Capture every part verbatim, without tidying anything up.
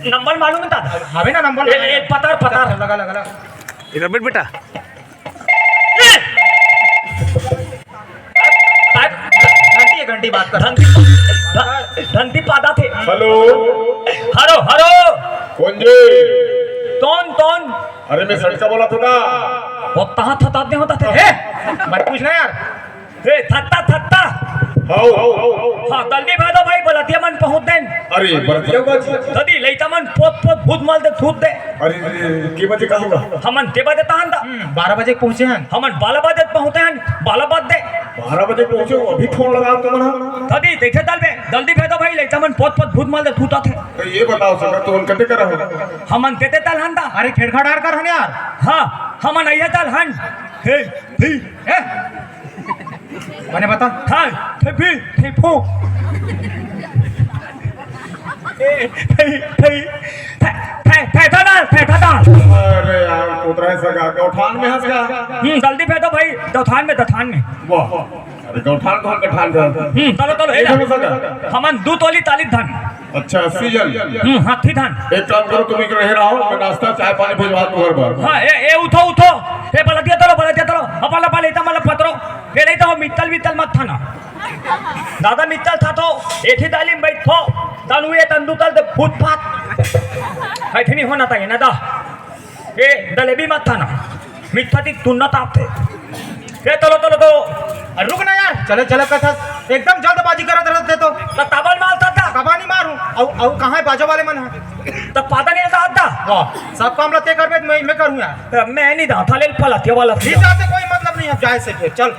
Number मालूम हे दादा? हवे ना नंबर। ए, ए, पतार, पतार। लगा, लगा, लगा। इधर बैठ बेटा। ए! घंटी हे, घंटी बात कर। धंती, ध-, धंती पादा थे। हेलो। हरो, हरो। कौन जी? कौन, कौन? अरे मैं सटका बोला था ना। वो कहाँ थता दे होता थे? ए, मत पूछ ना यार। ए, थत्ता, थत्ता। हाउ, हाउ, हाउ, हाउ। हाँ, जल्दी भेजो भाई, बलतिया मन पहुँच देन। अरे, बलतिया बाजी। ददी, लइता मन पोत, पोत, भूत मल दे, धूत दे। अरे, अरे, के बजे कहाँ हुआ? हमन के बजे तहन दा? हम्म, बारह बजे पहुँचे हन। हमन बारह बजे पहुँचे हन, बारह बजे। बारह बजे पहुँचे हो, अभी फोन लगा तुम ना। ददी, देखे तल बे, जल्दी भेजो भाई, लइता मन पोत, पोत, भूत मल दे, धूत आथे। तो ये बताओ सर, तो उनका कते करा हो? हमन तेते तल हन दा। अरे, खेड़खा डार कर हन यार। हाँ, हमन अइया तल हन। हे, हे, हे। मने बता। हाँ, थे भी, थे फो। ए, थे, थे, थे, थे, थे, थे, थे, थे। अरे यार, कोतरा है सगा, गौठान में हंस गया। हम्म, जल्दी भेजो भाई, दौठान में, दौठान में। वाह, अरे गौठान कौन गौठान था? हम्म, चलो, चलो, ए ये जा। कौन सगा? हमन दू तोली ताली धन। अच्छा, सीजन। हम्म, हाथी धान। एक काम करो, तुम इधर रहे रहो, मैं नाश्ता, चाय पानी भिजवा दूं घर पर। हाँ, ए, ए, उठो, उठो। ए, बलतिया तलो, बलतिया तलो। अपन ला पाले, इतना मतलब पत्रो। ए, नहीं तो मित्तल, मित्तल मत था ना। दादा मित्तल था तो, एक ही दाली में बैठो। तनु ये तंदू तल दे फुटपाथ। है थे नहीं होना था ये ना दा। ए, दलेबी मत था ना। मिथ्या ती तुन्नत आप थे। ए, तलो, तलो, तलो। अरे रुक ना यार, चले, चले कथा। एकदम जल्दबाजी करत रहते तो। त ताबल माल था, था। कबा नहीं मारूं। अउ, अउ कहाँ है बाजो वाले मन है? त पाता नहीं था, था। वाह, सब काम लते कर बे, मैं, मैं करूं यार। त मैं नहीं था, था ले पलतिया वाला। ठीक जाते कोई मतलब नहीं है, जाए से फिर, चल।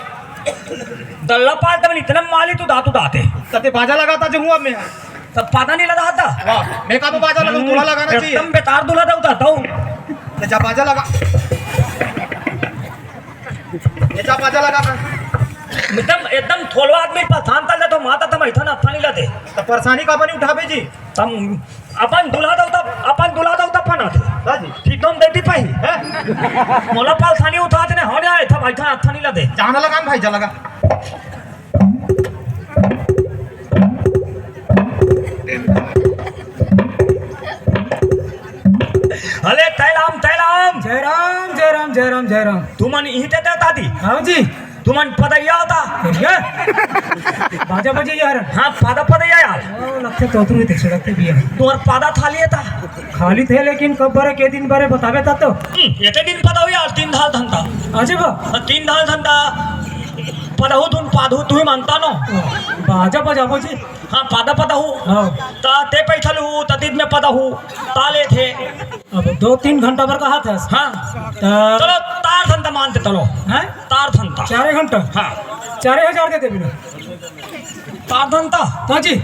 दल्ला पाल तमन इतना माली तू दातू दाते। तते बाजा लगाता जो हुआ मैं। तब पता नहीं लगा था। वाह, मैं का तो बाजा लगा, दूल्हा लगाना चाहिए। एकदम बेकार दूल्हा था उधर था। ले जा बाजा लगा। ले जा बाजा लगा कर। एकदम, एकदम थोलवा आदमी परेशान कर ले तो माता तम ऐसा ना पानी ला दे। तो परेशानी का बनी उठावे जी। तम अपन दूल्हा दो तब, अपन दूल्हा दो तब पना थे। हाँ जी। ठीक तुम देती पाई। हैं? मोला परेशानी उठाते ने होने आए था भाई था, अच्छा नहीं ला दे। जाना लगा भाई, जा लगा। अले तैलाम, तैलाम। जय राम, जय राम, जय राम, जय राम। तुमन इही ते देवता दी? हाँ जी। तुमन पदइया होता? ये? बाजा बजे यार। हाँ, पादा पदइया यार। ओ, लगते तोतरू थे, छिड़कते भी है। तुम्हार पादा थाली था? खाली थे, लेकिन कब बरे, के दिन बरे बतावे ता तो। हम्म, एते दिन पदा हुई यार, तीन धाल धंधा। अजय बा। तीन धाल धंधा। पदहू धुन पादहू तू ही मानता नो। बाजा बजाबो जी। हाँ, पादा पदहू। हाँ। ता ते पैथल हूँ, ततीत में पदहू। ताले थे। अब दो तीन घंटा भर कहा था। हाँ। ता चलो, तार धंधा मानते चलो। हैं? तार धंधा। चारे घंटा? हाँ। चारे हजार दे दे बिना। तार धंधा? हाँ जी।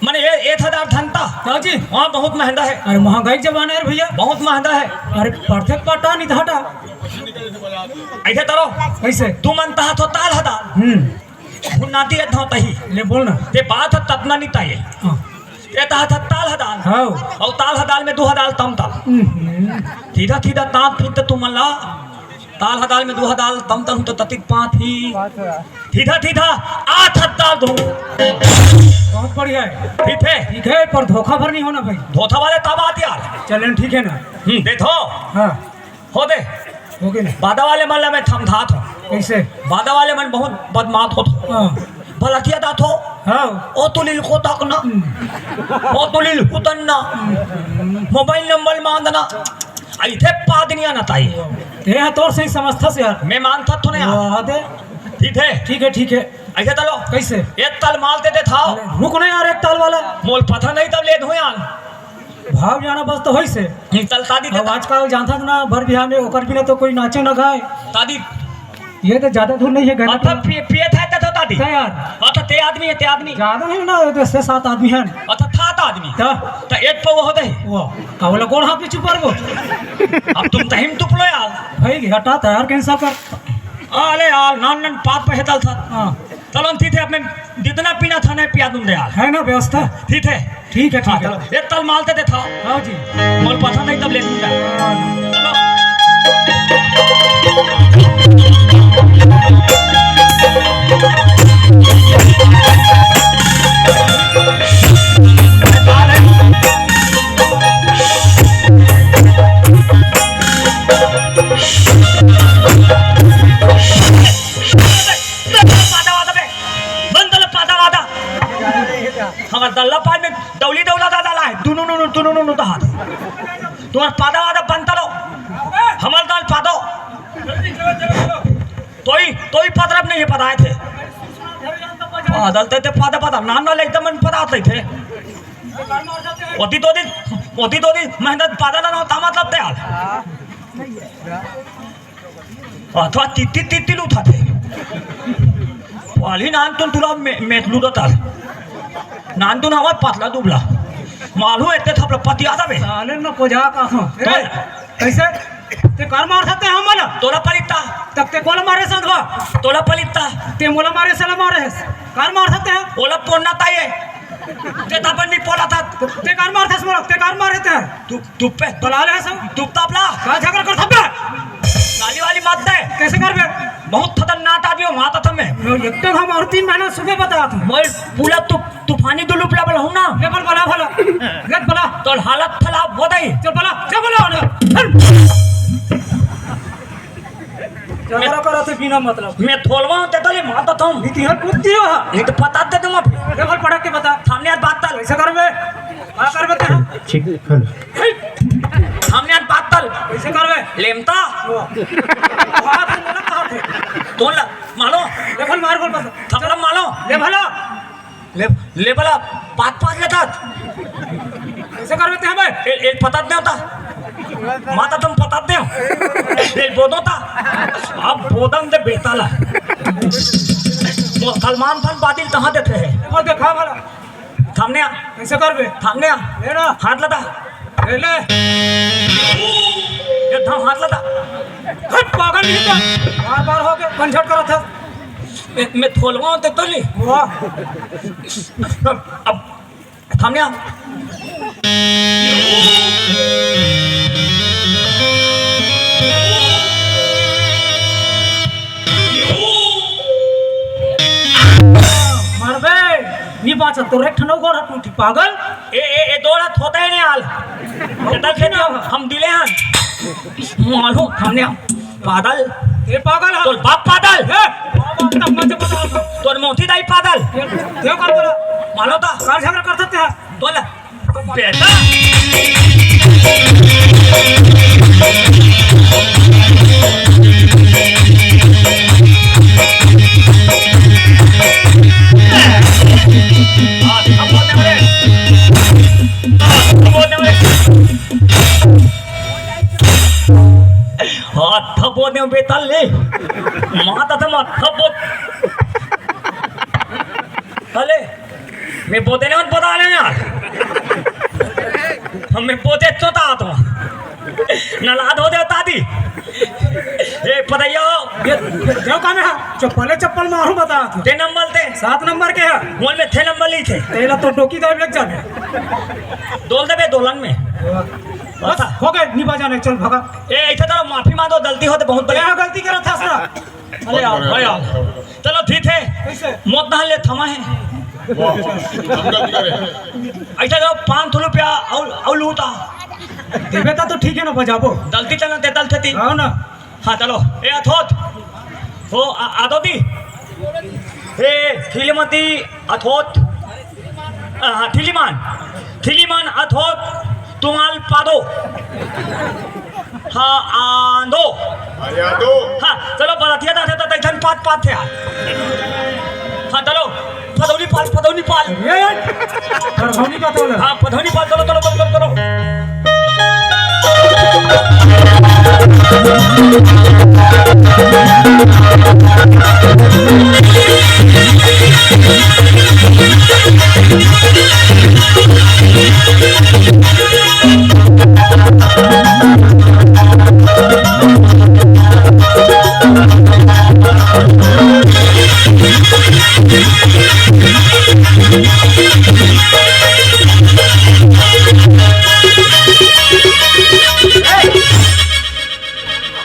माने ये एक हजार धंधा? हाँ जी। वहाँ बहुत महंगा है। अरे महंगाई के जमाना है भैया। बहुत महंगा है। अरे परफेक्ट पटा नहीं धाटा। ऐसे करो। कैसे? तू मन तहा तो ताल हदा। हम्म। हुन्नाती अधो तही। ले बोल ना। ते बात ह ततना नहीं ताये। हाँ। ये तहा था ताल हदाल। हाँ। और ताल हदाल में दो हदाल तम ताल। हम्म। सीधा सीधा ताप फिर तो तुम ला। ताल हदाल में दो हदाल तम ताल तो ततिक पाँच ही। सीधा सीधा आठ हदाल दो। बहुत बढ़िया है। ठीक है। ठीक है, पर धोखा भर नहीं होना भाई। धोखा वाले तब आते यार। चलें, ठीक है ना? हम्म, दे दो। हाँ। हो दे। हो गए ना? बादा वाले मन ला मैं थमधात हूँ। कैसे? बादा वाले मन बहुत बदमाश होत हो। हाँ। बलतिया दात हो। हाँ। ओ तुलिल को तक ना। हम्म। ओ तुलिल उतन ना। हम्म। मोबाइल नंबर मांगना। ऐसे पादनिया ना ताई। ये हाँ तोर सही समझता से यार। मैं मानता तो नहीं यार। वाह दे। ठीक है। ठीक है, ठीक है। ऐसे तलो। कैसे? एक ताल माल देते था। अरे, रुक ना यार, एक ताल वाला। मोल पता नहीं तब ले धो यार। भाव जाना बस तो होई से। हम्म, तल शादी अब देता। आजकल जानता ना, भर बिहार में ओकर बिना तो कोई नाचे ना गाए। शादी। ये तो ज्यादा दूर नहीं है, घर अच्छा, पे। पिए, पिए था तो शादी। क्या यार? अच्छा, ते आदमी है, ते आदमी। ज्यादा है ना, तो छह सात आदमी है। अच्छा, सात आदमी। तो? तो एक पौवा होते ही। वो, का बोला, कौन हाथ में चुप रहो? अब तुम तहिम तुप लो यार। भाई, हटा था यार, कैंसिल कर। अरे यार, नान नान पात पे हेतल था। हाँ। चलो, ठीक है, अपने जितना पीना था ना, पिया दूंगा यार। है ना व्यवस्था? ठीक है। ठीक है, हाँ, ठीक है। चलो, एक ताल मालते थे था। हाँ जी। मोल पसंद नहीं, तब ले लूंगा। हाँ। चलो। दुनू नु, दुनू नु, नु तहात। तुम्हार पादा वादा बनता लो। हमर दाल पादो। तोई, तोई पदरब नहीं पदाए थे। पादल ते, ते पादा, पादा। नाम ना लेते मन पदात लेते। ओती तो दिन, ओती तो दिन मेहनत पादा ना होता मतलब ते हाल। अथवा तित्ती तित्ती लुथाथे। पाली नान तुन तुला मे-, मेत लुदत आल। नान तुन हवा पतला दुबला। मालू एते थपला पतिया दबे। साले न को जा का हूँ। तो ए, कैसे? ते कार मार सकते हैं हमला? तोला पलिता। तब ते कोला मारे संधवा? तोला पलिता। ते मोला मारे सला मारे है। कार मार सकते हैं? ओला पोन्ना ताये। ते तापन नहीं पोला था। ते कार मार था मोला, ते कार मारे ते। तू, तू पे, बला ले सब। तू तापला। का झगड़ा कर सकते हैं? गाली वाली मत दे। कैसे करबे? बहुत खतरनाक आदमी हो, माता था मैं। मैं एकदम हम और तीन महीना सुबह बता था। मैं पूरा तू, तूफानी दुलुप लेवल हूँ ना। लेवल बला भला। गत बला। तो हालत खराब हो गई। चल बला, चल बला। झगड़ा करत हे बिना मतलब। मैं थोलवा होते तो ले मारता था। इतिहास पूछ दियो। ये तो पता दे तुम अभी। लेवल पढ़ा के बता। सामने आज बात तल। ऐसा करबे। का करबे ते? ठीक है, हेलो। सामने आज बात तल। कैसे करबे? लेमता। वाह। वाह, तो मेरा कहा थे। तोला, मालो। लेवल मार बोल बस। थपड़ा मालो। ले भला। ले, ले भला, पात पात लेतात। कैसे करबे ते भाई? ए, ए, पतात नहीं होता। माता तुम पतात नहीं हो। ए, बोदो ता। अब बोदन दे बेताला। मुसलमान फन बातिल कहाँ देते हैं? और देखा भला। सामने आ। कैसे करबे? सामने आ। ले ना। हाथ लगा। ले ले। ये थाम हाथ लगा। हट, पागल नहीं था। बार बार हो गया, कंझट करत था। मैं, मैं थोलवा होते तो नहीं। वाह। अब, अब थामने आ। मरबे, नी बाचत, तोर एक ठन अउ गोड़ टूटी, पागल। ए, ए, ए, दो हाथ होता है नहीं हाल। चटल खेत हम, हम दिले हन। मालूम, हमने पागल। ए, पागल है। तोर बाप पागल। ए, बाप तब मत बता। तोर मोती दाई पागल। ए, देव कर बोला। मानो ता। कार झगड़ा कर सकते हैं। बोला। बेटा। हाथ थपो दे रे। हाथ थपो दे रे। हाथ थपो दे बेटा ले। माता था माता थपो। अले। मैं बोते नहीं, मत बता रहे यार। हम मैं बोते तो ता तो। नलाद हो देवता दी। ए, पतैया। ये, ये, ये काम है? चप्पल है, चप्पल मारू बता तू। ते नंबर ते। सात नंबर के है? मोल में थे नंबर ली थे। तेला तो टोकी दाब लग जाने। दोल दे बे, दोलन में। बस, बता। हो गए, नहीं बजाने, चल भगा। ए, ऐसा तो माफी मांगो, गलती होते बहुत बड़ी। क्या गलती करा था सर? अरे यार, भाई यार। चलो ठीक है। कैसे? मौत ना ले थमा है। वाह, हम गलती करे। ऐसा जाओ पाँच सौ रुपया और, और लूटा। देवे ता तो ठीक है ना, बजाबो। गलती चलना तेतल थे तीन। हाँ ना। हाँ, चलो। ए, अथोत। हो, आ, आदो दी। ए, खिलमती अथोत। हाँ, हाँ, ठिलीमान, ठिलीमान अथो तुम्हाल पादो। हाँ, आंदो। अरे, आंदो। हाँ, चलो, बरतिया दा थे तो तैथन पात पात थे यार। हाँ, चलो, पधौनी पाल, पधौनी पाल। ए, पधौनी पाल तो बोला। हाँ, पधौनी पाल, चलो, चलो, चलो, चलो, चलो।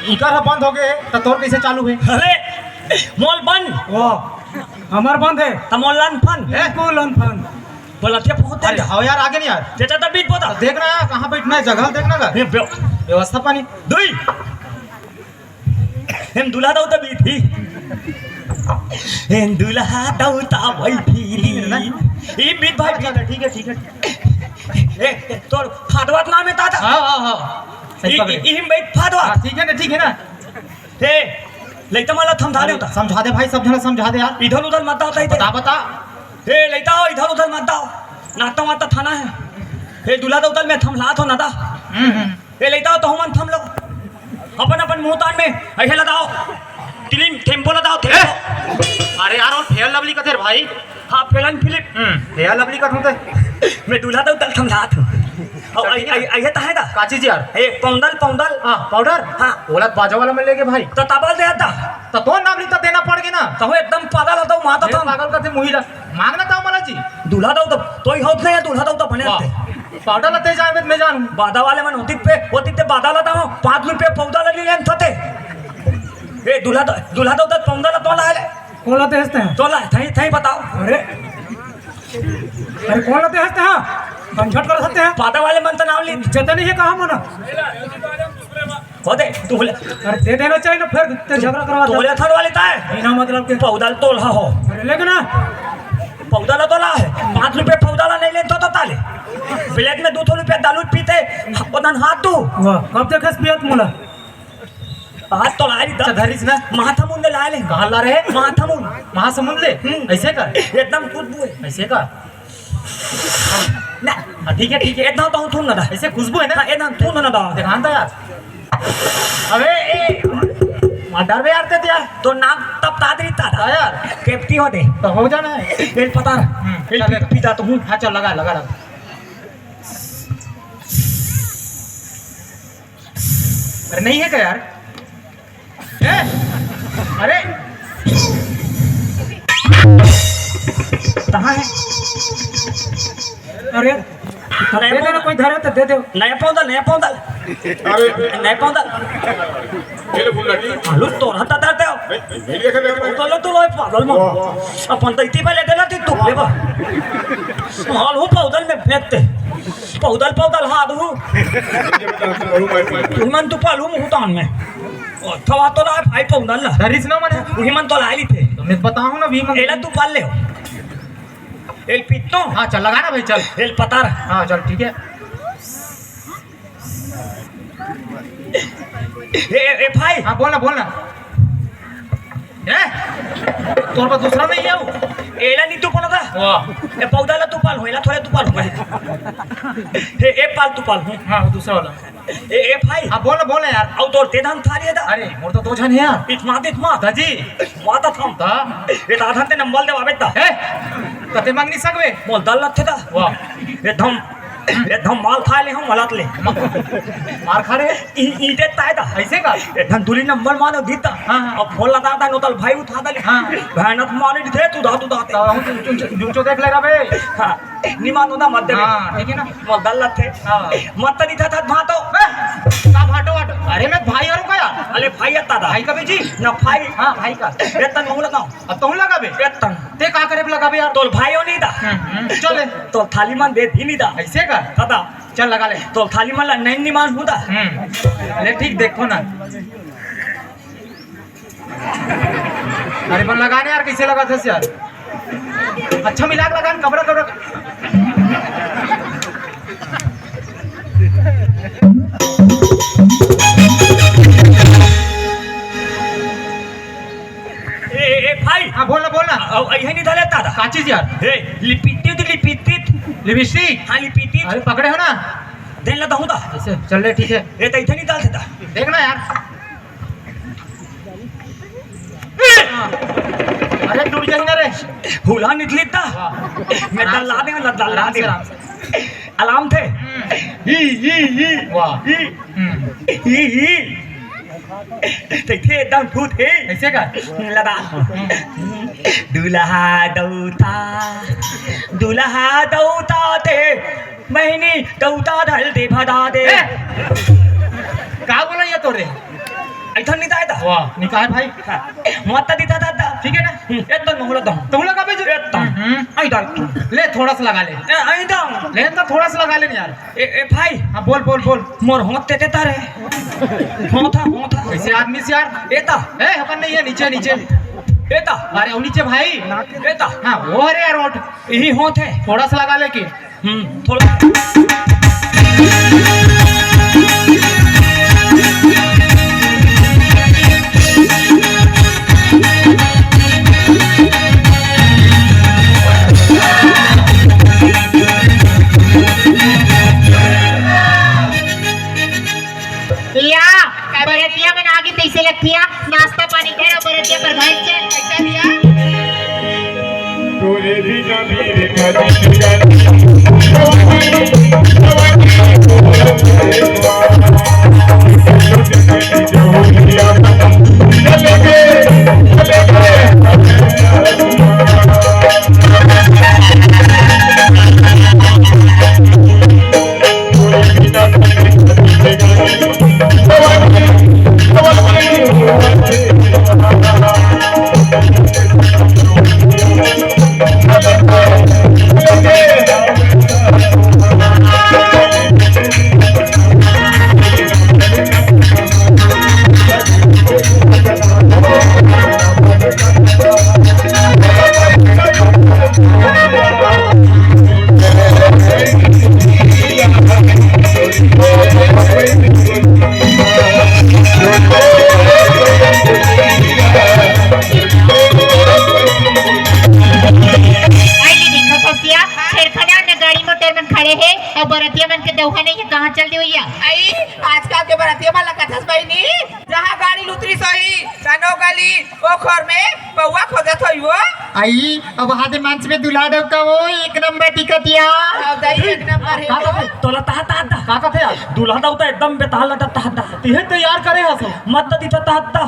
इकर ह बंद हो गए, त तोर कैसे चालू है? अरे, मोल बंद। वाह, हमर बंद है। त मोल लन फन। बिल्कुल लन फन। बोला, ते बहुत अरे, देर। हव यार, आगे नहीं यार। ते तो बीच बता। देख ना यार, कहाँ बैठना है, जगह देख ना कर। ये व्य- व्यवस्था पानी। दुई। एम दुल्हा दऊ त बीठी। एम दुल्हा दऊ त बैठी। ई बीत भाई अच्छा, बीत। ठीक है, ठीक है। ए, ए, तोर फादवा त नाम हे दादा। हाँ, हाँ, हाँ। सही ई, पकड़े। ई, इही में बइठ फादवा। हाँ, ठीक है ना, ठीक है ना। हे, लइता मन ला समझा दे अरे, होता। समझा दे भाई, सब झन ला समझा दे यार। इधर उधर मत दाव, सही बता, बता। हे, लइता हो, इधर उधर मत दाव। नाता वाता थाना है। हे, दूल्हा दउतल में थमलात हो ना दा। हम्म, हम्म। हे, लइता हो, तहु मन थम लो। अपन अपन मुंह तान में, अइसे ला दाव। तिलिम, टेम्पो ला दाव, टेम्पो। अरे यार, वो फेयर लवली कथे रे भाई। हाँ, फेयर एंड फिलिप। हम्म, फेयर लवली कथे। मैं दूल्हा दउतल थमलात हो। अउ अइ-, अइ-, अइहे त हे दा। का चीज यार? ए, पौंदल, पौंदल। हाँ, पाउडर? हाँ। ओला त बाजा वाला मन लेगे भाई। त ताबल दे दा। त तोर नाम ली त देना पड़ गे ना। त वो एकदम पागल होता, माता ए, था। पागल कथे मुही ला। मांगना था मला जी। दूल्हा दउतल, तोही होत नहीं है, दूल्हा दउतल बने वाह। आते। पाउडर ला ते जानबे त मैं जानहूं। बादा वाले मन होती पे, होती ते बादा ला दाव, पाँच रुपये पौधा ला नहीं लेन थते। ए, दूल्हा द-, दूल्हा दउतल पौंदल ला तो ला ले। कोन ला देहस ते? तो ला, थई, थई बताव। अरे, अरे, कोन ला देहस ते? हाँ, झंझट कर सकते हैं। पादा वाले मन त नाम ली। चेता नहीं है कहाँ मना? हो दे, तू बोले। अरे, दे देना चाहिए ना, फिर ते झगड़ा करवा दे। तोले थर वाले ताय। बिना मतलब के। पौधा ल तोला हो। अरे, लेके ना। पौधा ला तोला है। पाँच रुपये पौधा ला नहीं लेन तो, तो ताले। ब्लैक में दो सौ रुपये दारू पीते, ओदन हाथ तू। वाह, कब देखस पियत मोला? हाथ तो ला रही अच्छा, धरिस ना। महाथमुंद ले ला ले। कहाँ ला रहे? महाथमुंद। महासमुंद ले? हम्म। ऐसे कर। एकदम खुशबू है। ऐसे कर। ना। हाँ, ठीक है, ठीक है। इतना तो हूँ थून ना दा। ऐसे खुशबू है ना? हाँ, इतना थून ना दा। दिखान था यार। अबे, ए, मार डाल बे यार ते दिया। तो नाक तब तादरी तादा। हाँ यार। केपटी हो दे। तो हो जाना है। ये पता। हम्म, ये चल पी-, पी जा तो हूँ। हाँ, चल, लगा, लगा, लगा। अरे नहीं है क्या यार? हैं? अरे कहाँ है? अरे दे दे ना, कोई धरे तो दे दे। नया पौधा, नया पौधा। अरे नया पौधा। ये ले फूल लगी। आलू तोर हत्ता दे दे। नहीं, नहीं देखे थे हमने। तो लो, तो लो, पागल मत। वाह। अपन तो इतनी पहले देना थी, तू ले बा। माल हूँ पौधल में फेंकते। पौधल, पौधल हाथ हूँ। तुमन तो पालू मुहतान में। ओ, थवा तो ला भाई पौधल ला। धरिस ना मने। उही मन तो ला ली थे। तो मैं बताऊँ ना, भी मन। एला तू पाल ले हो। एल पीतो। हाँ, चल लगा ना भाई, चल। एल पतार। हाँ, चल, ठीक है। ए, ए, ए, भाई। हाँ, बोल ना, बोल ना। ए, तोर पास दूसरा नहीं है वो? एला नहीं तू बोला था? वाह। ए, पौधा ला तू पाल हो, एला थोड़े तू पाल हो। ए, ए, पाल तू पाल हो। हाँ, वो दूसरा वाला। ए, ए, भाई। हाँ, बोल ना, बोल ना यार। अउ तोर ते धान थारी है दा? अरे, मोर तो दो झन है यार। इतमात, इतमात। दाजी। माता थम। ता? ए, ता धान ते नंबर दे बाबे ता। ए, कते मांगनी सकबे? मोल दल लथे दा। वाह। ए, धम। एकदम माल खा ले हम, मलत ले। मार खा रहे? ई, ईटे ताय दा। ऐसे का? एकदम दूरी नंबर मानो दीता। हाँ, हाँ। अब फोन लगा दा, नोतल भाई उठा दा ले। हाँ। भयानक माल थे, तू दा, तू दा। तो हम चुन, चुन, चुन, चुन, चुन देख लेगा बे। हाँ। निमान होता मत दे बे। हाँ, ठीक है ना? मत दल लत थे। हाँ। मत तो नहीं था, था, था तो। हाँ। का भाटो वाटो? अरे मैं भाई और का यार? अरे भाई आता दा। भाई का भी जी? ना भाई। हाँ, भाई का। ये तन हूँ लगा। अब तहूँ लगाबे? ए तन। ते का करे बर लगाबे यार? तोल भाई हो नहीं दा। हम्म, हम्म, चल ले। तोल थाली मन दे दी नहीं दा। ऐसे का? दादा। चल लगा ले। तोल थाली मन ला नहीं निमान हूँ दा। हम्म। ले ठीक देखो ना। अरे बन लगा ने यार, कैसे लगा था यार? अच्छा मिला के लगा न, कबरा कबरा। ए, ए, ए, भाई। हाँ, बोल ना, बोल ना। अ, अ, यही नहीं डाले दादा। का चीज यार? ए, लिपिटित, लिपिटित। लिपस्टिक? हाँ, लिपिटित। अरे, पकड़े हो ना? देन ला दहूँ दा। ऐसे, चल रे, ठीक है। ए, तो इधर नहीं डालते दा। देख ना यार। हाँ। अरे, टूट जाए ना रे। हुला निकली दा। वाह। मैं आराम डाल ला से। दे, मैं डाल ला आराम दे। से, आराम से। आराम थे। हम्म। ही, ही, ही। वाह। ही। हम्म। ही, ही। तइसे एकदम भूत हे। कइसे का? लगा। हम्म। दुल्हा दौता, दुल्हा दौता ते महीनी दौता धल दे भदा दे। ए! का बोला ये तोरे? अइठन निताय दा। वाह, निकाय भाई। हाँ। मत दिता दादा। ठीक है ना? हम्म, एकदम महूला दम। तहूँ लगाबे जो? एकदम। हम्म। आई डाल तू। ले, थोड़ा सा लगा ले। ए, आई दम। ले तो थोड़ा सा लगा ले ना यार। ए, ए, भाई। हाँ, बोल, बोल, बोल। मोर होंठ ते, ते तारे। होंठ हा, होंठ हा। ऐसे आदमी से यार। एता। ए, अपन नहीं है, नीचे, नीचे। एता। अरे, वो नीचे भाई। एता। हाँ, वो हरे यार होंठ। यही होंठ है। थोड़ा सा लगा लेकिन। थोड़ा या, बरतिया मन आगे तइसे लगतिया, नाश्ता पानी कर, बरतिया पर घर चल, कैसा दिया? तोरे बिना भी रेखा दिखती आइए देखो फसिया, छेरखना में गाड़ी मोटर मन खड़े हे अउ बरतिया मन के दउहा नहीं है, कहाँ चल दे भैया? आई, आजकल के बरतिया मन ला कथस बहिनी, जहाँ गाड़ी लुतरी सही, तनो गली, ओखर में पौवा खोजत होई वो। आई, अब हाथे मंच में दुल्हा डौका वो एक नंबर टिकटिया। अब दाई एक नंबर है का वो। कथे? तोला तहा तहा तहा। का कथे यार? दुल्हा डौका एकदम बेताल लटा तहा तहा। तिहे तैयार करे हस। मत त दिथा तहा तहा।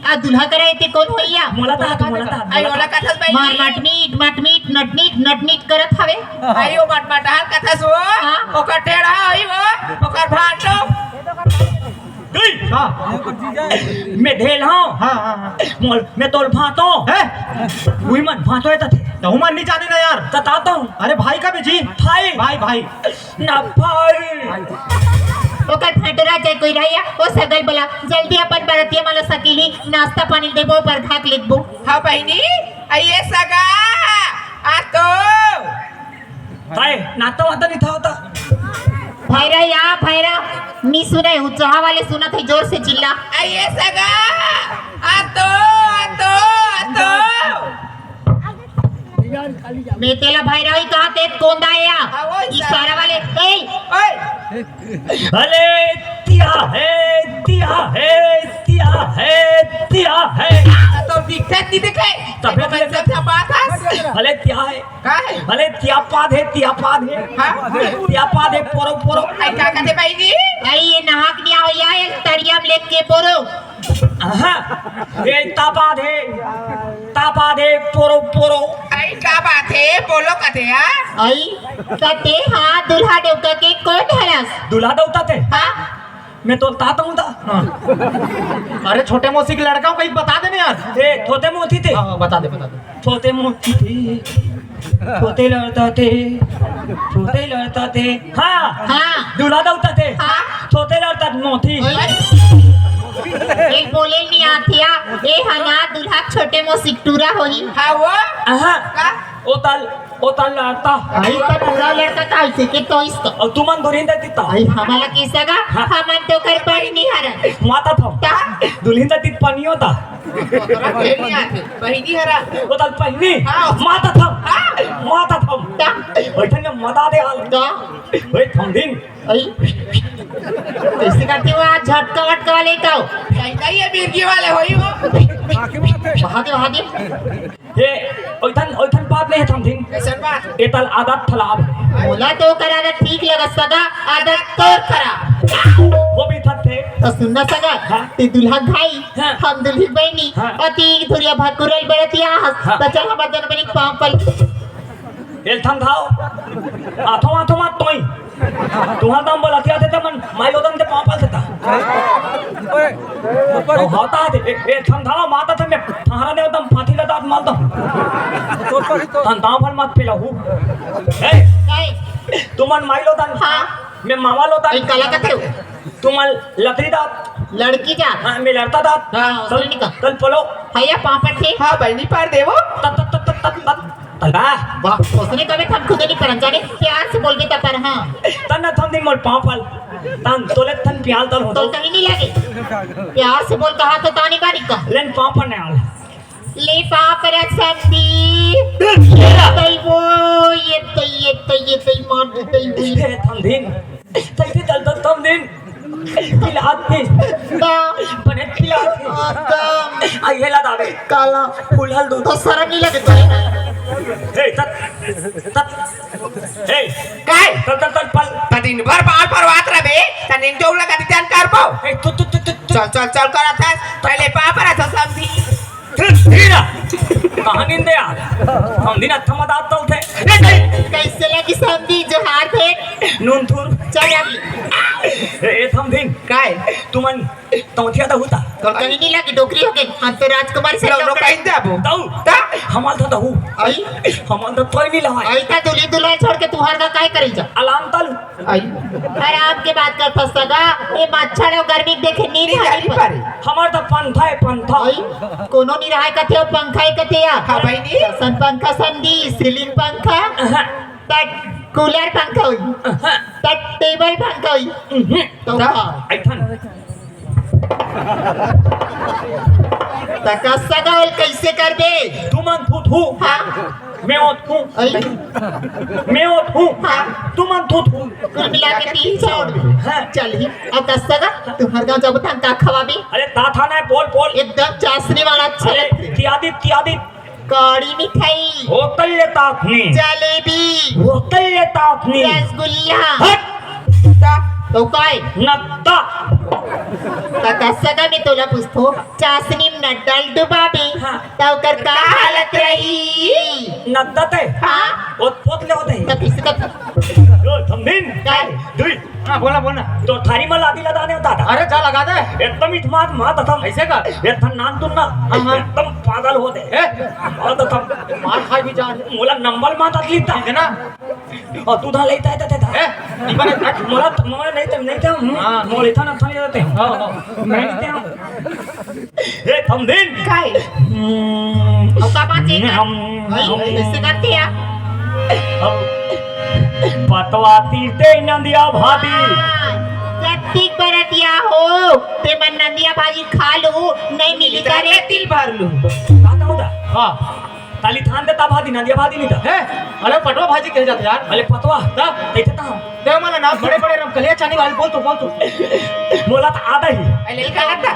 आ दुल्हा करे ते कौन होइया? मोला तहा तहा, मोला तहा तहा। आई, ओला कथस बहिनी। मार माटमीट, माटमीट, नटनीट, नटनीट करत हवे। आई, ओ मटमटाहर कथस वो। हाँ। ओकर टेढ़ा होई वो, ओकर भाटो। गई। हाँ। मैं धेल हूँ। हाँ, हाँ, हाँ। मोल, मैं तोल भातो। हैं? उही मन भातो है तथे। तो उमन नहीं जाने ना यार। बताता हूँ। अरे भाई का भी जी। भाई। भाई, भाई। ना भाई। ओकर फटरा चाहे कोई रहिया, ओ सगल बला, जल्दी अपन बरतिया माला सकीली, नाश्ता पानी देबो, पर घाक लिखबो। हाँ बहिनी, आइए सगा, आ तो। भाई, नाता वाता नहीं था होता। भैरा या भैरा, नी सुने, उचहा वाले सुनत है, जोर से चिल्ला। आइए सगा, आ तो, आ तो, आ तो। मैं तेला भैरा ही कहा, ते कौन दा है या? हाँ, वही इशारा वाले, ए! ओए! अले तिया है, तिया है, तिया है, तिया है। तो दिखते नहीं दिखे। तबे तो तो ऐसा क्या बात है? अले तिया है। का है? अले तिया पाद है, तिया पाद है। हाँ? तिया पाद है, पोरो, पोरो। आई का कहते भाई जी? आई ये नाहक नहीं आया, एक तरिया में लेके पोरो। हाँ, ये तापाद है, तापाद है, पोरो, पोरो। आई का बात है, बोलो कते यार। आई, कते हाँ, दुल्हा डौका के कौन हरस? दुल्हा डौका ते? हाँ। मैं तो तात हूँ था। हाँ। अरे छोटे मौसी के लड़का हूँ, कहीं बता देने यार। ए, थोते मोती थे। हाँ, हाँ, बता दे, बता दे। थोते मोती थे। थोते लड़ता थे, थोते लड़ता थे। हाँ, हाँ। दूल्हा दौड़ता थे। हाँ। थोते लड़ता मोती। ओए। एक बोले नहीं आतिया, ए हना दूल्हा छोटे मोसिक टूरा होई। हाँ वो। हाँ। का? ओ तल, ओ तल लड़ता। आई तो टूरा लड़का का ऐसे के तो इसको। और तुमन दुरिंदा किता। आई हमारा कैसा गा? हाँ। हमन तो कर पर नहीं हरन। माता था। ता? दुल्हिन दा तित पनियो था। तोरा खेल नहीं आते, बहिनी हरा। वो तल पहिनी। हाँ। माता था। हाँ। माता था। ता? बैठन में मदा दे हाल। ता? ओए थमदिन। आई। कैसे करते हो आज झटका वटका वाले का हो? कहता ही है मिर्गी वाले होई वो। महादेव, महादेव। ये ओइथन, ओइथन बात नहीं है थमदिन। कैसन बात? एतल आदत खराब है। मोला तो कर आदत ठीक लगत सगा, आदत तोर खराब। वो भी थक थे। तो सुनना सगा, हाँ। ती दुल्हा भाई, हाँ। हम दुल्ही बहनी, हाँ। और ती धुरिया भकुरल बरतिया हस, हाँ। तो चल हमार दोनों बहनी पाँव पल। एल थम धाव। आथो, आथो मात तोई। तुहर दम बोला, आथे, आथे, ते मन, माई लोदन ते पाँव पल देता। ओए, ऊपर ही तो होता है, ए, ए, थम धाव, माता थे मैं, थारा ने एकदम फांसी लगा दांत मार दो। तो ऊपर ही तो थम धाव भर मत पिला हूँ। ए, नहीं। तुमन माई लोदन, हाँ। मैं मामा लोदन। ए, काला कथे हो? तुमन लतरी दांत। लड़की जात। हाँ, मैं लड़ता दांत। हाँ, हाँ, चल, चल निकल। चल, बोलो। भैया, पापड़ थे? हाँ, बहनी पार देवो। तत, तत, तत, तत, तत, तत। बा। वाह, उसने कभी हम खुद नहीं परन जाने, प्यार से बोलबे त पर। हाँ। तन न थम दिन मोर पाँव पल। तन तोले तन प्याल तल हो तो तो। कहीं नहीं लगे। प्यार से बोल कहा तो तानी बारी का। लेन पाँव पर नहीं आल। ले पाँव पर समधी। ये तई वो, ये तई, ये तई, ये तई मार दे तई वो। हे थम दिन। तइसे चलता थम दिन। पिलात थे। दा। बने पिलात थे। आ, दा। आ, ये ला दावे। काला। फूल हल दो। तो शर्म नहीं लगे तो। हे, तत, तत। हे। काय? तत, तत, तत, पल। त दिन भर बाल परवात रहे। त निन जो लगा दी जान कर पाओ। हे, तू, तू, तू, तू, तू। चल, चल, चल, कर आता है। पहले पाँव पर आता समधी। धीरा। कहाँ निंदे यार? हम दिन अच्छा मत आत तल थे। ए, नहीं। कैसे लगी समधी जोहार थे? नून थूर। चल अभी। ए, ए, थम दिन। काय? तुमन तौथिया दहू ता। तो कहीं नहीं लगी, डोकरी हो गई। हम तो राजकुमारी से लो, लो, डोकरी। कहीं दे अबू। दहू। ता? हमाल था दहू। आई? हमाल था तोय नहीं लवाई। आई ता दुल्ही दुल्हन छोड़ के तुहार का काय करी जा? अलाम तल। आई। अरे आपके बात कर फंसता का? ये मच्छर और गर्मी देखे नींद नहीं हरी जानी पर। पर। हमार तो पंथा है, पंथा। आई, कोनो नहीं रहा कथे, पंखा ही कथे या। हाँ भाई, नहीं। सन पंखा समधी, सीलिंग पंखा, हाँ। तट कूलर पंखा हुई, हाँ। तट टेबल पंखा हुई। हम्म। तो हाँ। ऐठन। तका सगावल कैसे कर दे? तुमन थू थू। हाँ। मैं ओत हूँ। अरे। मैं ओत हूँ। हाँ। तुमन थू थू। कुल मिला के तीन सौ। हाँ। चल ही। अब दस सगा, तुम्हारे गाँव जब तक का खवाबी? अरे ता था ना, बोल, बोल। एकदम चाशनी वाला अच्छा अरे, लगता है। तियादी, तियादी। काड़ी मिठाई। होतल ये ताकनी। जलेबी। होतल ये ताकनी। रसगुल्ला। हट। ता, तो काय? नत्ता। ता कस्सा का मैं तोला पूछतो, चाशनी में नड्डल डुबाबे, हाँ। ता ओकर का हालत रही? नत्ता ते? हाँ। ओ पोत ले होते। ता किसी का यो, थम्बिन। काय? दुई। हाँ, बोला, बोला। तो थारी में लादी लदाने होता था। अरे, जा लगा दे। एकदम इठमात मात था। ऐसे का? एकदम नान तुम ना। हाँ, हाँ। एकदम पागल होते। ए? मात था। मार खाई भी जा। मोला नंबर मात अगली था। ठीक है ना? और तू था लेता है, था, था। ए? नहीं बने, हट। मोला, मोला नहीं था, नहीं था। हम्म, हाँ। मोला था ना, था नहीं रहते हैं। हाँ, हाँ। मैं नहीं था। ए, थम दिन। काय? हम्म, और का बात है? हम, भाई, हम ऐसे करते हैं। अब पतवा तीरते नंदिया भाभी। हाँ, सत्ती बरतिया हो, ते मन नंदिया भाजी खा लो, नहीं मिली करे तिल भर लो। का होता? हाँ। ताली थान दे ता भादी, नंदिया भादी नहीं था। है? अरे पटवा भाजी कहे जाते यार। अरे पतवा। ता? देखे ता हम। ते मला ना बड़े बड़े रमकलिया चानी वाले बोल तो, बोल तो। मोला तो आता ही। अरे का आता?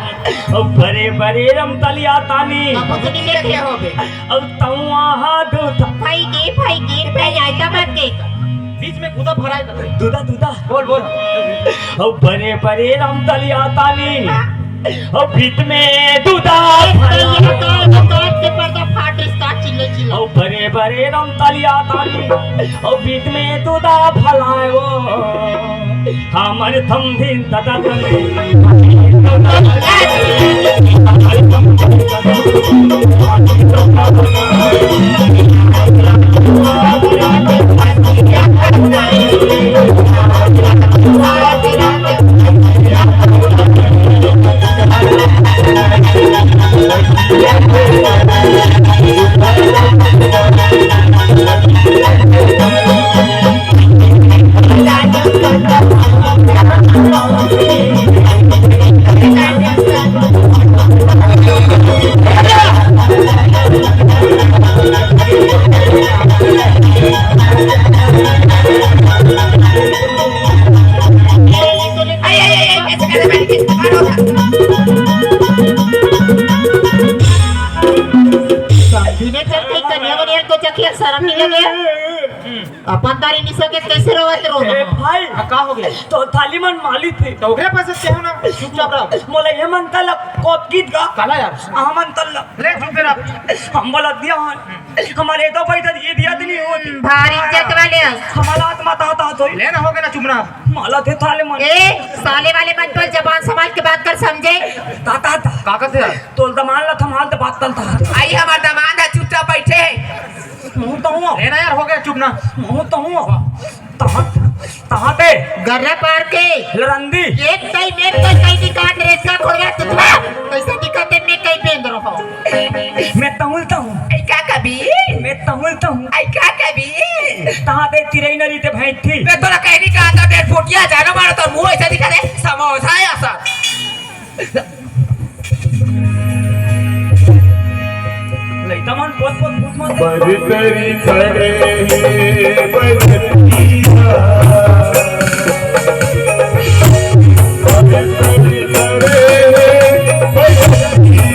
अब बड़े बड़े रमकलिया तानी। अब तो नहीं देखे हो बे। अब तवा हाथ उठा। भाई के, भाई के, भाई आयता मत के। बीच में दूधा भराए कर। दूधा, दूधा। बोल, बोल। अब बड़े बड़े रमकलिया तानी। अब बीच में दूधा भराए। काट के पर्दा फाट, इसका चिल्ले चिल्ले। अब बड़े बड़े रमकलिया तानी। अब बीच में दूधा भराए वो। हमर थम्बिन तदा तले। बिना चल के कन्या बनियान को चखिया शर्म नहीं लगे? अपन तारी निशा के कैसे रोवत रो? ए भाई, हाँ, का हो गया? तो थाली मन माली थे। तो ओकरे पास से हो ना, चुपचाप रहो। मोला ये मन तल कोत गीत गा। काला यार। आ मन तल। ले चुप रह। हम बोला दिया हन। हमारे तो भाई तो ये दिया तो नहीं होती। भारी इज्जत वाले हस। हमारा आत्मा ता ता तो। ले ना हो गया ना चुप ना। माला थे थाले मन। ए, साले वाले मन पर जबान संभाल के बात कर समझे। ता ता ता। का करते यार? तोल दमान ला थमाल तो बात तल ता। आई हमार दमान है चुपचाप बैठे है। मुँह तो हूँ। ए ना यार, हो गया, चुप ना। मुँह तो हूँ। तहाँ, तहाँ ते। गर्रा पार के। लरंदी। एक सही में तो सही दिखा, ड्रेस का खोलवा तुझा। कैसे दिखाते मैं कहीं पे अंदर हो? मैं तहुल तहूँ। ऐ का कबीर? मैं तहूँ, तहूँ। आई का कभी? तहाँ दे तिरई नरी ते भैंस थी। मैं तोला कहनी का था, बेर पोटिया जानो मारो तो मुँह ऐसा दिखा दे, समोसा है ऐसा। लइका मन पोत पोत भूत मन। बरतरी खड़े हे बरतिया। बरतरी खड़े हे बरतिया।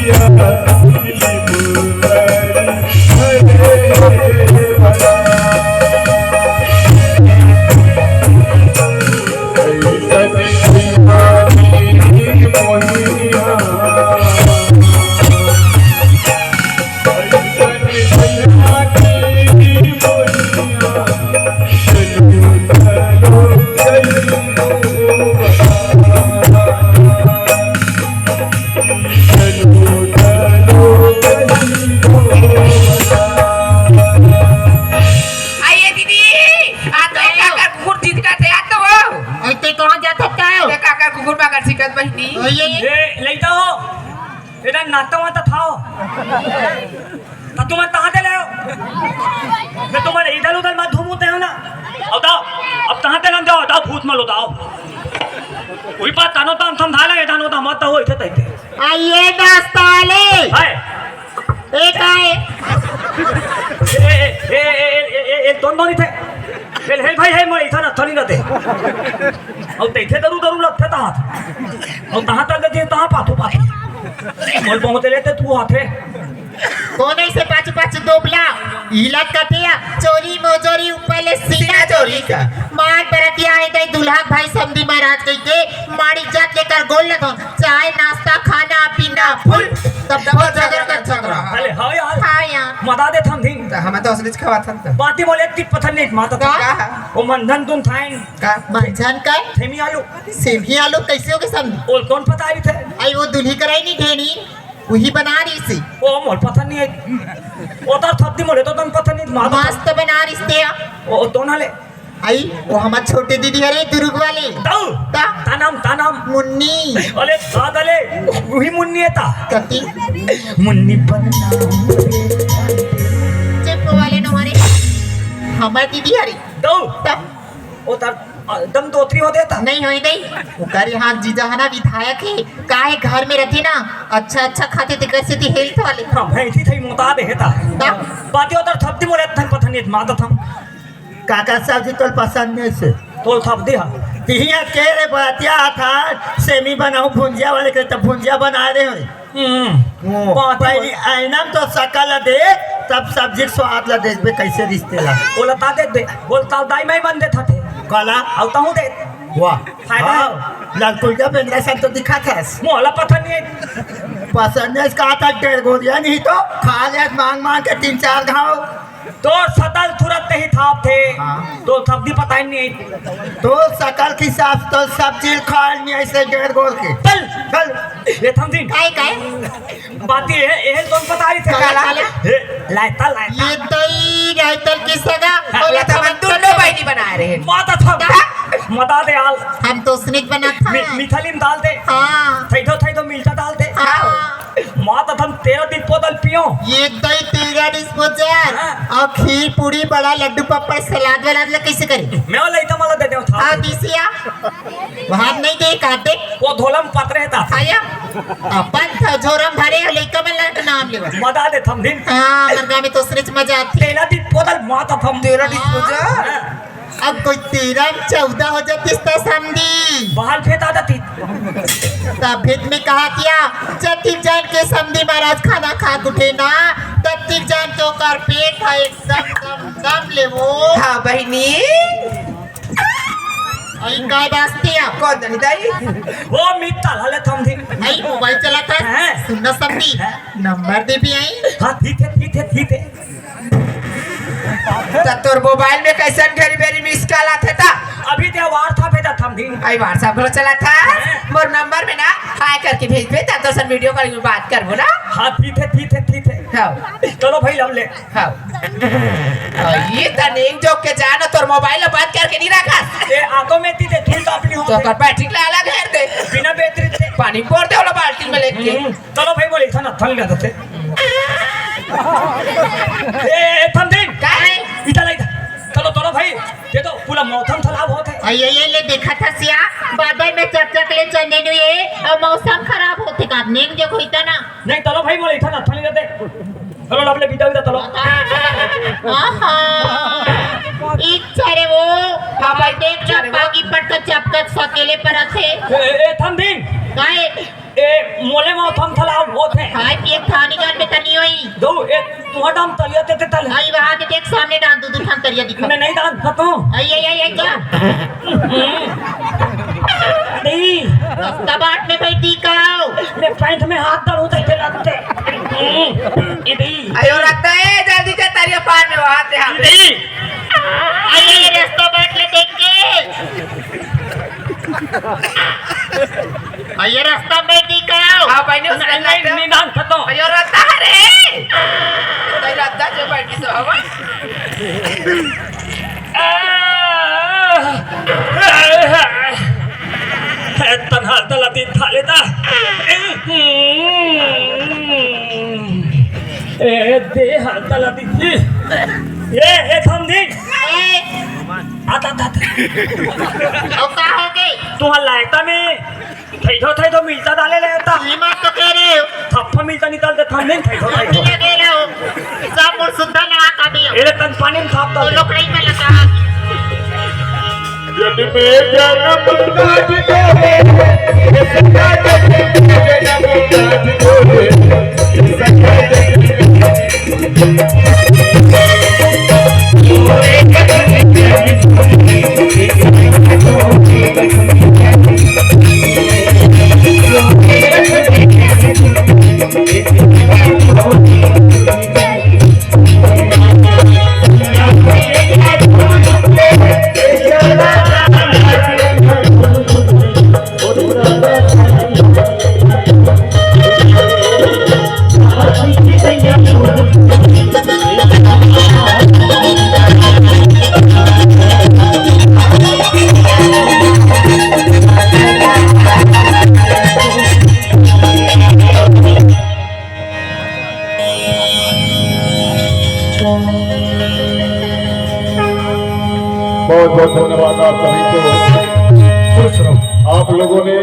आइए दीदी, आ तो काकर कुकुर जिद करथे, आ तो हो। अरे ते कहाँ जात हस का? ते काकर कुकुर माकर सिकत बहिनी। आइए। ए, लइका हो, एदा नाता वाता था हो। त तुमन तहाँ ते ले हो। मैं तुमन इधर उधर मत घूमते हो ना। अब दाव, अब तहाँ ते ना जाओ, दाव भूत मलो दाव। उही पास तानो तान समझा ले, एदा नो ता मत हो, इथे तैते। आइए नाश्ता वाले। हाय। ए काय? ए, ए, ए, दोन दोन इथे। हेल, हेल भाई, हे मोर इथे ना थली ना दे। अउ तैथे दरू दरू लगथे तहाँ। अउ तहाँ तक जे तहाँ पाथू पाथू। मोर बहुत लेते तू आथे। कोन ऐसे पाछू पाछू दोबला? हिलत कथे या चोरी मोजोरी ऊपर ले सीना सीना चोरी चोरी का। मार बरतिया है दई दुल्हा भाई समधी महाराज कहिके माड़ी जात लेकर गोल लगन। चाय, नाश्ता, खाना, पीना, फुल। तब तब झगड़ा कर झगड़ा। अरे, हाँ यार। हाँ यार। मदा दे थम दिन। त हमें तो असली खवा था त। बाती बोले कि पत्थर नहीं माता था। का? का? वो मंधन तुम थाइन। का? मंधन का? थेमी आलू। सेमी आलू कैसे हो गए समधी? ओल कौन पता अभी थे? आई वो दुल्ही कराई नहीं ढेनी। वही बना रही सी। ओ मोर पत्थर नहीं है। ओ तार थप दी मोले तो तुम पत्थर नहीं माता। मस्त बना रही थे। ओ तो ना ले। आई, वो हमार छोटे दीदी हरे दुर्ग वाली। ताऊ, ता? ता नाम, ता नाम। मुन्नी। अले, दादा ले, वही मुन्नी है ता। कति? मुन्नी बदनाम। चुप वाले नो हरे। हमार दीदी हरे। ताऊ। ता? वो तार, आ, दम दोतरी हो देता। नहीं होई नहीं। ओकर यहाँ जीजा है ना विधायक है। काहे घर में रहती ना, अच्छा अच्छा खाते थे, कैसे थी हेल्थ वाले। हाँ, भैंसी थी मोटा दे हेता। ता? बातें उधर थपती मोरे थन पत्थर नहीं माता था। काका सब्जी तोल पसंद नहीं से। तोल थप दे, हाँ। तिहिया के रे बतिया था, सेमी बनाऊ भुंजिया वाले के, तब भुंजिया बना रहे हो। हम्म। वो, बात पहली बोल। आईना में तो शकल ला देख, तब सब्जी के स्वाद ला देखबे, कैसे रिश्ते ला। बोला ता दे दे, बोल ता दाई मैं बन देता थे। काला? अउ तहूँ दे। वाह। फायदा हाँ, है। लाल कुलजा बेंद्रा सन तो दिखा था। मोला पता नहीं है। पसंद है इसका आता डेढ़ गोलियां नहीं तो खा ले मांग मांग के तीन चार घाव। तोर सकल तुरंत नहीं थाप थे। हाँ। तोर थपदी पता ही नहीं। तोर सकल के हिसाब से तो सब चीज खा नहीं ऐसे डेढ़ गोल के। चल। चल। ये थम दिन। काय, काय? बात ये है, ये तो पता ही थे काला, काला। काला। हे, लायता, लायता। ये दही रायतल के सगा। हाँ, और ये ये तो हम थमन दोनों बहिनी बना रहे हैं। माता था। हाँ। मदा दे आल। हम तो उसने बना था। मि-, मिथाली में डाल दे। हाँ। थैदो, थैदो मिलता डाल दे। हाँ। माँ तो हम तेरह दिन पोदल पियो। ये दही तेरह दिन पोदल। हाँ। और खीर, पूरी, बड़ा, लड्डू, पापड़, सलाद वलाद ला कैसे करे? मैं वो लइका मला दे देव था। हाँ, दिसिया। वहाँ नहीं दे, काटे। वो धोलम पतरे था। आया। अपन था झोरम भरे, लइका में लट नाम लेवा। मजा दे थम दिन। हाँ, मरगा में तो सच मजा आती। तेरह दिन पोदल माँ तो थम। तेरह दिन हाँ। पोदल? हाँ। अब कोई तेरह चौदह हो जातीस त समधी। बाहर फेंक आ जाती। तब भेद में कहा क्या, जतिक जान के समधी महाराज खाना खा उठे ना, ततिक जान के ओकर पेट है एकदम दम दम ले वो। हाँ बहिनी। आई का दास्ती है? कौन जानी दाई? वो मित्ता लाले थम दिन। आई मोबाइल चलाता है। हैं? सुनना समधी। हैं? नंबर दे भी आई। हाँ, ठीक है, ठीक है, ठीक है। त तोर मोबाइल में कैसन घरी बेरी मिस कॉल आथे त? अभी ते WhatsApp पे जात हन दिन। आई WhatsApp घलो चलाथा? हैं? मोर नंबर में ना हाय करके भेजबे, त तोर वीडियो कॉल में बात करबो ना। हाँ, ठीक है, ठीक है, ठीक है। हाँ। चलो भाई, लव ले। हाँ। ये त नेंग जोक के जान, तोर मोबाइल में बात करके नहीं रखा। ए, आ तो मैं ती दे, तू तो अपनी हो तो दे। कर बैटरी ला अलग हेर दे। बिना बैटरी से। पानी बोर दे वाला बाल्टी में लेके। हम्म। चलो भाई, बोले, इतना थल गया था। ए, ए, थम दिन। पूरा मौसम खराब होत हे। अइया, ये ले देखत हस या, बादल में चकचक ले चंदे नु ये, अउ मौसम खराब होत हे का? नेंग जे होइता ना। नहीं, तलो भाई, मोला इठन अच्छा नहीं लगथे। चलो, अपने बीता, बीता, चलो। आहा, इच्छा रे वो, हाँ भाई, देख ना, चलो। पागी पट के चपकत सकेले पर अथे। ए, ए, ए, थम दिन। काय? ए, मोले में थम थला होत हे। हाय, पिए थानी जान में तनी होई। दो, ए, तुहा डाम तलिया ते, ते तल। आई वहाँ के देख सामने डाल दू, दू ठन तरिया दिखा। मैं नहीं डाल सकता हूँ। आई, आई, आई, आई, जा। नहीं। कबाट में बैठी का हो? मैं पैंट में हाथ डालूं तो इसे लगते। इधर। अयो रखता है, जल्दी से तरिया पार में वहाँ से हाथ। इधर। आई, आई, रास्ता बाट ले देख के। अइया, रास्ता में बैठी का हो? हाँ, भाई, ने उसका नहीं, नहीं, लगता। नहीं, डाल सकता हूँ। अयो रखता है रे। तो रखता जो बैठी सो हवा। तनहा तला दिन था लेता। ए, दे हाल तला दिन। ए, ए, थम दिन। ए। आता, आता, आता। अब का हो गई? तुम्हारा लायता में थैथो, थैथो मिलता डाले ले आता। ये बात तो कह रहे हो। थप्पा मिलता निकाल दे, थम नहीं थैथो, थैथो। मिला दे रहे हो। सब मोर सुद्धा नहा का दियो। एले तन पानी में थाप तो डाल दे। लोकड़ी में लगा। जन्म जन्म का भी तो है, ये सदा जन्म जन्म का भी तो है, ये सदा जन्म। बहुत बहुत धन्यवाद आप सभी को। खुश रहो। आप लोगों ने